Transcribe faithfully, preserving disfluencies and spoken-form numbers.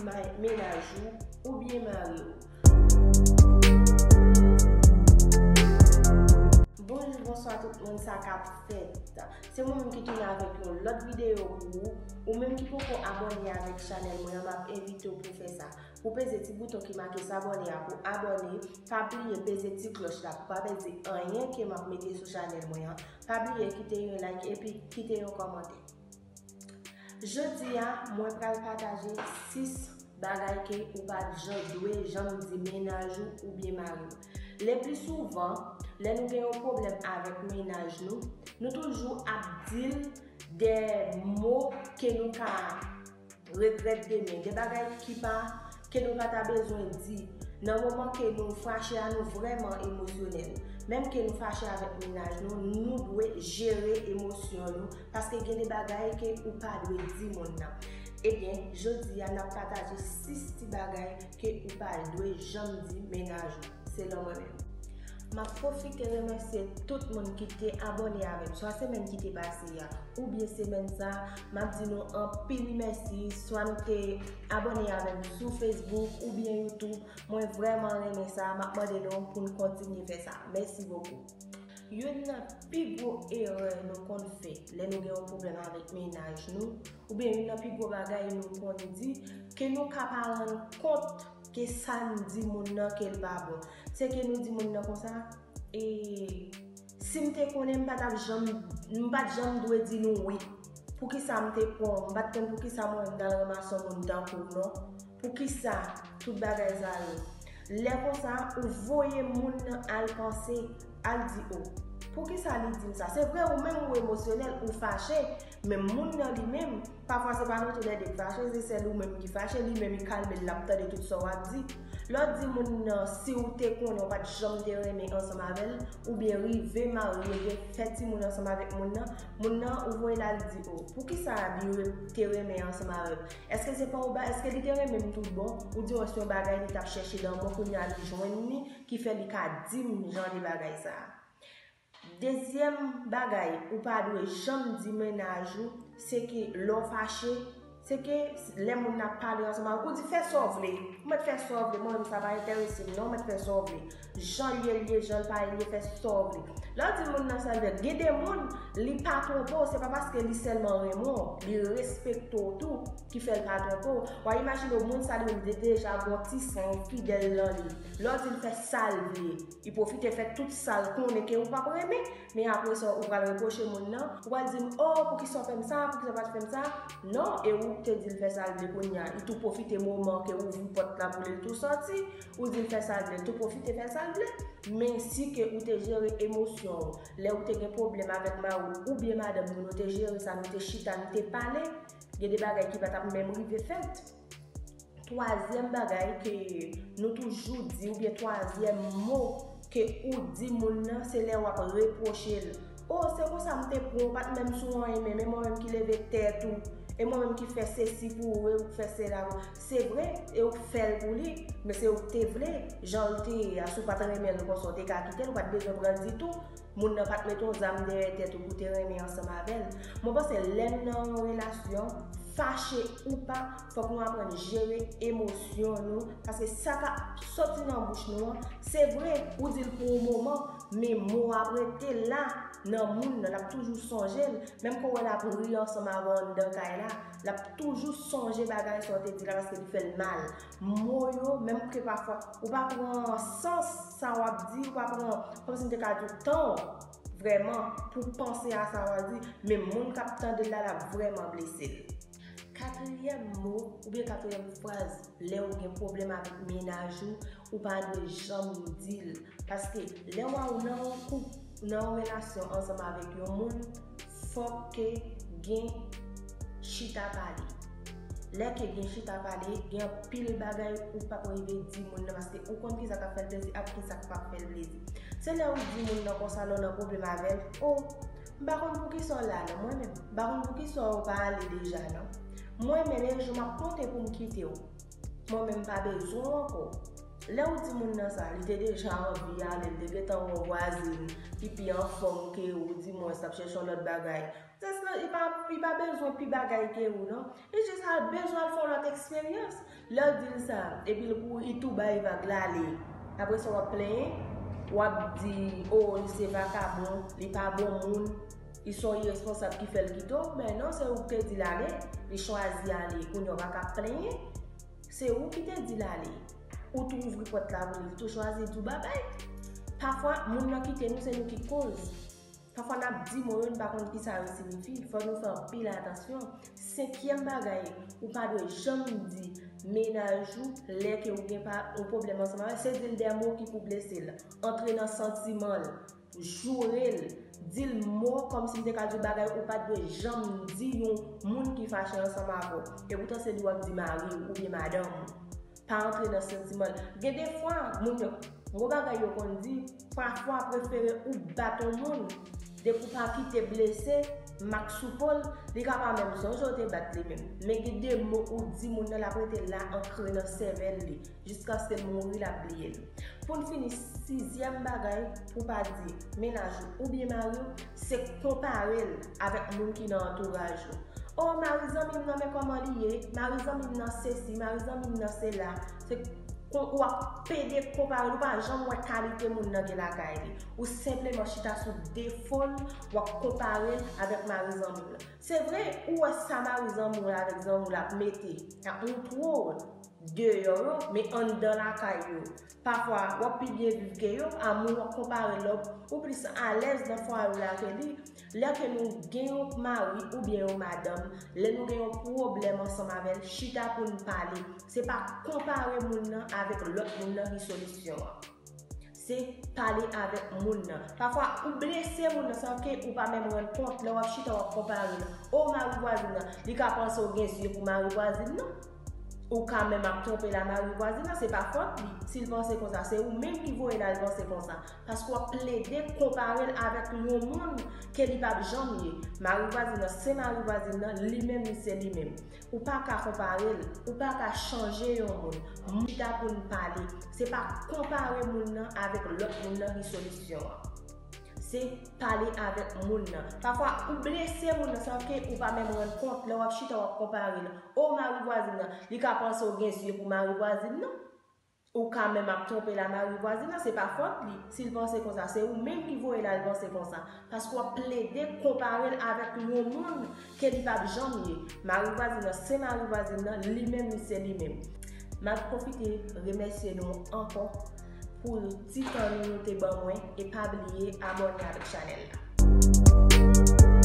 mennaj ou oubyen mari w. Bonjou, bonswa tout moun, sa k ap fèt? Se mwen menm ki tounen avèk yon lòt videyo pou ou. Ou menm ki poko abòne avèk chanèl mwen an, m ap envite w pou fè sa. Pou peze ti bouton ki make s'abonner a pou abòne, pa bliye peze ti klòch la pou pa pèdi anyen ke m ap mete sou chanèl mwen an. Pa bliye kite yon like epi kite yon kòmantè. Jodi a, mwen pral pataje sis bagay ke ou pa jan, dwe janm di mennaj ou oubyen mari w. Le pli souvan, lè nou gen yon pwoblèm avèk mennaj nou, nou toujou ap di l de mo ke nou ka regrèt demen, de bagay ki pa, ke nou pa ta bezwen di. Nan moman ke nou fache a, nou vrèman emosyonèl. Menm ke nou fache avèk mennaj nou, nou dwe jere emosyon nou, paske gen de bagay ke ou pa dwe di moun nan. Ebyen, jodi a, n ap pataje sis ti bagay ke ou pa dwe janm di mennaj ou, selon mwen menm. M ap pwofite remèsye tout moun ki te abòne avè m swa semèn ki te pase a, oubyen semèn sa a. M ap di nou anpil mèsi, swa nou te abòne avè m sou Facebook oubyen YouTube. Mwen vrèman renmen sa, m ap mande nou pou n kontinye fè sa. Mèsi bokou. Youn nan pi gwo erè nou konn fè lè nou gen yon pwoblèm avèk mennaj nou, oubyen youn nan pi gwo bagay nou konn di, ke nou ka pa rann kont ke sa n di moun nan ke l pa bon. Se ke nou di moun nan konsa, e, si m te konnen, m pa t ap janm, m pa t janm dwe di nou wi. Poukisa m te pran w? M pa t konn poukisa mwen menm m t al ranmase yon moun tankou w non. Poukisa tout bagay sa yo? Lè konsa, ou voye moun nan al panse, al di, o, poukisa li di m sa? Se vre, ou menm ou emosyonèl, ou fache, men moun nan li menm, pafwa se pa nou toulède k fache, se sèl ou menm ki fache, li menm li kalme l, l ap tande tout sa w ap di. Lè w di moun nan, si w te konnen, w pa t janm te renmen ansanm avè l, oubyen rive marye, gen fè timoun ansanm avèk moun nan, moun nan, ou voye l al di, o, poukisa li re-, te renmen ansanm avè m? Èske se pa yon ba-, èske li te renmen m tout bon? Ou di, o, se yon bagay li t ap chèche nan mwen, kounye a li jwenn li, ki fè li ka di m jan de bagay sa a. Dezyèm bagay ou pa dwe janm di mennaj ou, se ke lè w fache, se ke lè moun nan ap pale ansanm avè w, ou di, fè sa w vle. Ou mèt fè sa w vle, mwen menm sa pa enterese m non, ou mèt fè sa w vle. Jan l ye, l ye, jan l pa ye, l ye, fè sa w vle. Lè w di moun nan sa l vle, gen de moun, li pa twonpe w, se pa paske li sèlman renmen w, li respekte w tou, ki fè l pa twonpe w. W a imajine w, moun sa li menm, li deja gen yon ti san fidèl nan li. Lè w di l fè sa l vle, li pwofite fè tout sa l konnen ke ou p ap renmen, men apre sa, ou pral repwoche moun nan, ou pral di m, o, poukisa w fè m sa, poukisa w pa t fè m sa? Non, e ou te di l fè sa l vle kounye a, li tou pwofite moman ke ou ouvri pòt la pou li, l tou sòti, ou di l fè sa l vle, l tou pwofite fè sa l vle. Men si ke ou te jere emosyon w, lè ou te gen pwoblèm avèk mari w oubyen madanm nou, nou te jere sa, nou te chita, nou te pale, gen de bagay ki pa t ap menm rive fèt. Twazyèm bagay ke nou toujou di, oubyen twazyèm mo ke ou di moun nan, se lè w ap repwoche l. O, se konsa m te pran w, ou pa t menm sou anyen menm, e mwen menm ki leve tèt ou, e mwen menm ki fè sesi pou ou, e ou k fè sela pou ou. Se vre, e ou k fè l pou li, men se ou k te vle, jan l te ye a, si w pa t renmen l konsa, w te ka kite l, ou pa t bezwen pran l ditou. Moun nan pa t mete yon zam dèyè tèt ou pou te renmen ansanm avè l. Mwen panse lè n nan yon relasyon, fache ou pa, fòk nou aprann jere emosyon nou, paske sa k ap sòti nan bouch nou an, se vre, ou di l pou yon moman, men mo ap rete la nan moun nan, l ap toujou sonje l, menm ke w wè l ap ri ansanm avè w anndan kay la, l ap toujou sonje bagay sa w te di la paske li fè l mal. Mo yo, menm ke pafwa ou pa pran sans sa w ap di, ou pa pran, kòmsi m te ka di w, tan w vrèman pou panse a sa w ap di, men moun k ap tande l la, l ap vrèman blese l. Katriyèm mo oubyen katriyèm fraz, lè ou gen pwoblèm avèk mennaj ou, ou pa dwe janm di l. Paske lè w nan yon koup, nan yon relasyon ansanm avèk yon moun, fòk ke gen chita pale. Lè ke gen chita pale, gen anpil bagay ou p ap rive di moun nan, paske ou konn kisa k ap fè l plezi ak kisa k p ap fè l plezi. Se lè ou di moun nan konsa, lè w nan pwoblèm avè l, o, m pa konn poukisa w la non, mwen menm, m pa konn poukisa w pa ale deja non. Mwen menm, e jou m ap konte pou m kite w. Mwen menm, m pa bezwen w ankò. Lè ou di moun nan sa, li te deja anvi ale, li te gentan wè yon vwazin ki pi anfòm ke ou, di mwens l ap chèche yon lòt bagay. Sa, sa, li pa, li pa bezwen pi bagay ke ou, non. Li jis al bezwen al fè yon lòt eksperyans. Lè w di l sa, epi l kouri tou bay vag l ale. Apre sa, w ap plenyen, w ap di, o, li se vakabon, li pa bon moun, li se yon iresponsab ki fè l kite w. Men non, se ou ki te di l ale, li chwazi ale. Kounye a w pa ka ap plenyen. Se ou ki te di l ale. Ou tou ouvri pòt la pou li, li tou chwazi di w babay. Pafwa, moun nan kite nou, se nou ki koz. Pafwa n ap di mo yo, nou pa konn ki sa yo siyifi. Fò nou fè anpil atansyon. Senkyèm bagay, ou pa dwe janm di mennaj ou lè ke ou gen pa, yon pwoblèm ansanm avè l, se di l de mo ki pou blese l, antre nan santiman l, joure l, di l mo kòmsi m te ka di w bagay ou pa t dwe janm di yon moun ki fache ansanm avè w. E poutan se li w ap di mari w oubyen madanm ou. Pa antre nan santiman l. Gen de fwa, moun yo, gwo bagay yo konn di, pafwa prefere ou bat yon moun, depi w pa kite blese, mak sou po l, li ka pa menm sonje w te bat li menm. Men gen de mo ou di moun nan, l ap rete la ankre nan sèvèl li, jiskaske l mouri, l ap bliye l. Pou n fini, sizyèm bagay, pou pa di mennaj ou oubyen mari w, se konpare l avèk moun ki nan antouraj ou. O, mari zanmi m nan, men kòman li ye, mari zanmi m nan sesi, mari zanmi m nan sela. Se kon ou ap pede konpare l, ou pa janm wè kalite moun nan gen lakay li. Ou senpleman chita sou defo l, w ap konpare l avèk mari zanmi w lan. Se vre, ou wè sa mari zanmi w la avèk zanmi w la ap mete, y ap montre w deyò yo, men anndan lakay yo. Pafwa, w ap pi byen viv ke yo, a moun w ap konpare lè w, ou plis alèz nan fwaye w la ke li. Lè ke nou gen yon mari oubyen yon madanm, lè nou gen yon pwoblèm ansanm avè l, chita pou n pale. Se pa konpare moun nan avèk lòt moun nan ki solisyon an. Se pale avèk moun nan. Pafwa, ou blese moun nan san ke ou pa menm rann kont lè w ap chita w ap konpare l. O, mari vwazin nan, li ka panse w gen zye pou mari vwazin nan. Ou ka menm ap twonpe la mari vwazin nan, se pa fòt li. Si l panse konsa, se ou menm ki voye l al panse konsa. Paske w ap plede konpare l avèk yon moun ke li p ap janm ye. Mari vwazin nan se mari vwazin nan, li menm li se li menm. Ou pa ka konpare l, ou pa ka chanje yon moun. Chita pou n pale. Se pa konpare moun nan avèk lòt moun nan ki solisyon an. Se pale avèk moun nan. Pafwa, ou blese moun nan san ke ou pa menm rann kont lè w ap chita w ap konpare l. O, mari vwazin nan, li ka panse w gen zye pou mari vwazin nan. Ou ka menm ap twonpe la mari vwazin nan, se pa fòt li. Si l panse konsa, se ou menm ki voye l al panse konsa. Paske w ap plede konpare l avèk yon moun ke li p ap janm ye. Mari vwazin nan se mari vwazin nan, li menm li se li menm. M ap pwofite remèsye nou ankò pou ti tan nou nou te ban mwen e pa bliye abòne avèk chanèl la.